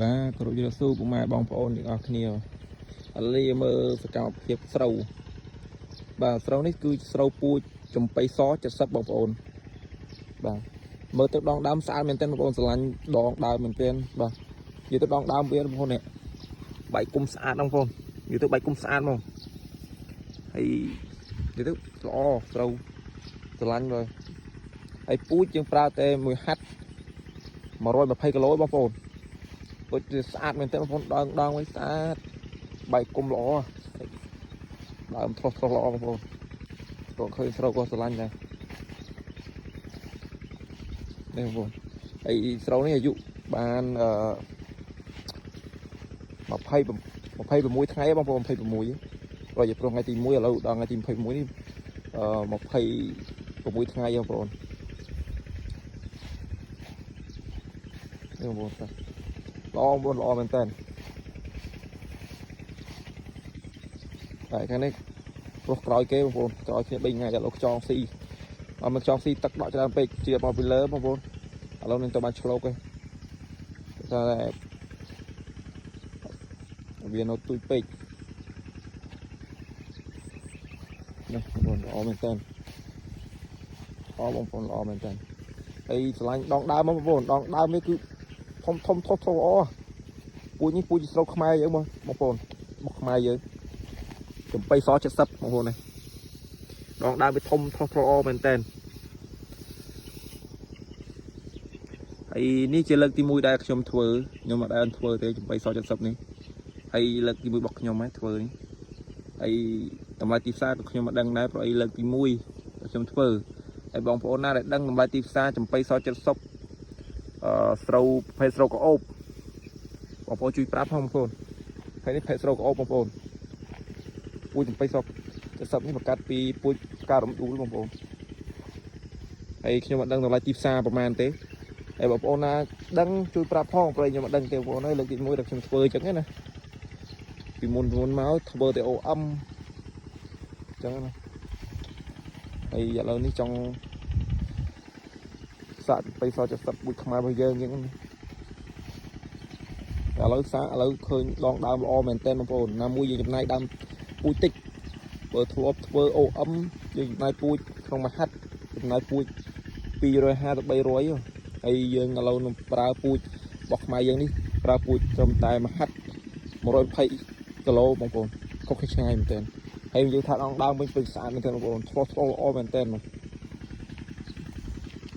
បាទគោរពជំរាបសួរពុកម៉ែបងប្អូនទាំងអស់គ្នាឥឡូវមើលសកម្មភាពស្រូវបាទស្រូវនេះគឺស្រូវពូជចំបៃស70បងប្អូនបាទមើលទៅដងដើមស្អាតមែនទែនបងប្អូនស្រឡាញ់ដងដើមមែនទែនបាទនិយាយទៅដងដើមវាបងប្អូននេះបែកគុំស្អាតបងប្អូននិយាយទៅបែកគុំស្អាតហ្មងហើយនិយាយទៅល្អស្រូវស្រឡាញ់មើលហើយពូជយើងប្រើតែមួយហាត់120គីឡូបងប្អូន ដូចជាស្អាតមែនទែនបងប្អូនដងដងវិញស្អាតបែកគុំល្អដើមត្រុសត្រុសល្អបងប្អូនក៏ឃើញស្រូវក៏ស្រឡាញ់ដែរនេះបងប្អូនហើយស្រូវនេះអាយុបានអឺ20 26ថ្ងៃបងប្អូន26រយៈព្រោះថ្ងៃទី1ឥឡូវដល់ថ្ងៃទី21នេះអឺ26ថ្ងៃបងប្អូននេះបងប្អូនល្អបងប្អូនល្អមែនតើតែខាងនេះ ព្រោះក្រោយគេបងប្អូនក្រោយគ្នា3ថ្ងៃដល់លោកខ្ចងស៊ីអត់មិនខ្ចងស៊ីទឹកដក់ច្រើនពេកជាមកពីលើបងប្អូនឥឡូវនឹងទៅបានឆ្លូកឯងតែវានៅទូចពេកនេះបងប្អូនល្អមែនតើល្អបងប្អូនល្អមែនតើហើយស្រឡាញ់ដងដើមបងប្អូនដងដើមនេះគឺធំធំធំធំល្អពូជនេះពូជស្រូវខ្មែរយើងបងបងប្អូនមកខ្មែរយើងចំបៃស70បងប្អូននេះ ដងដើមវាធំធំល្អមែនតើហើយនេះជាលើកទី1ដែលខ្ញុំធ្វើខ្ញុំអត់ដែលធ្វើទេចំបៃស70នេះហើយលើកទី1របស់ខ្ញុំហ្នឹងធ្វើនេះហើយតម្លៃទីផ្សារក៏ខ្ញុំមិនដឹងដែរព្រោះអីលើកទី1ដែលខ្ញុំធ្វើហើយបងប្អូនណាដែលដឹងតម្លៃទីផ្សារចំបៃស70អឺស្រូវប្រភេទស្រូវក្អូបបងប្អូនជួយប្រាប់ផងបងប្អូនហើយនេះភេទស្រូវក្អូបបងប្អូនពូជចំបៃស70នេះបង្កាត់ពីពូជផ្ការំដួលបងប្អូនហើយខ្ញុំអត់ដឹងតម្លៃទីផ្សារប្រហែលទេហើយបងប្អូនណាដឹងជួយប្រាប់ផងព្រោះខ្ញុំអត់ដឹងទេបងប្អូនអើយលើកទី1ដែលខ្ញុំធ្វើអញ្ចឹងណាពីមុនពីមុនមកធ្វើតែ OM អញ្ចឹងណាហើយឥឡូវនេះចង់សាកបៃស70ពូជខ្មែររបស់យើងអញ្ចឹងណាតែឥឡូវសាកឥឡូវឃើញដងដើមល្អមែនតើបងប្អូនណាមួយយើងចំណាយដើមពូជតិចបើធ្លាប់ធ្វើ OM យើងចំណាយពូជក្នុងមួយហាត់ចំណាយពូជ250ទៅ300ហើយយើងឥឡូវនឹងប្រើពូជរបស់ខ្មែរយើងនេះប្រើពូជត្រឹមតែមួយហាត់120គីឡូបងប្អូនខុសគ្នាឆ្ងាយមែនទែនហើយយើងថាដងដើមវិញពេញស្អាតមែនទែនបងប្អូនធ្លាស់ធ្លាស់ល្អមែនទែនមក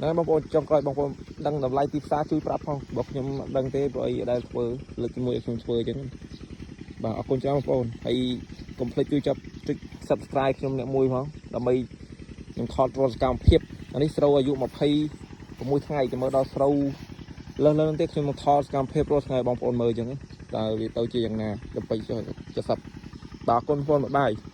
ណាបងប្អូនចង់ក្រោយបងប្អូនដឹងតម្លៃទីផ្សារជួយប្រាប់ផងបើខ្ញុំអត់ដឹងទេព្រោះអីដែលធ្វើលើកទី1ឲ្យខ្ញុំធ្វើអញ្ចឹងបាទអរគុណច្រើនបងប្អូនហើយកុំភ្លេចជួយចាប់ចុច Subscribe ខ្ញុំអ្នកមួយផងដើម្បីខ្ញុំថតរាល់សកម្មភាពអានេះស្រូវអាយុ26ថ្ងៃចាំមើលដល់ស្រូវលើសលើសហ្នឹងទេខ្ញុំនឹងថតសកម្មភាពរាល់ថ្ងៃបងប្អូនមើលអញ្ចឹងតើវាទៅជាយ៉ាងណាដើម្បីចុះ70បាទអរគុណបងប្អូន bye bye.